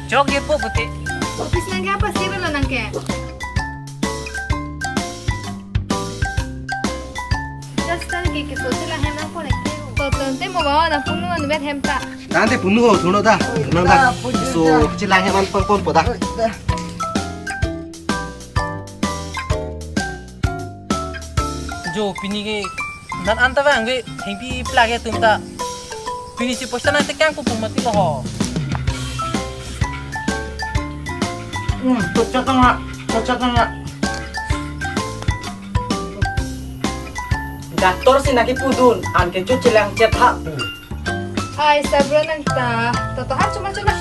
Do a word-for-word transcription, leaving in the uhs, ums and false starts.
Jok ye po pute. Office nangke apa sih lo nangke? Just nangke keso chelang hem nangpo nangke. Toton te mo ba nangpunu anvet hem ta. Nang te punu o thuno ta. Nang ta. So chelang hem an pangpon po ta. Jo pini ke nan anta bang ke thengpi plak ya tum ta. Pini si poisa nang tekang kupung mati lo ho. Hmm, kocak nga, kocak nga. Doctor si naki pudun, an ke chu chelang chet ha. Ai sabra nang ta, toto ha cuma cuma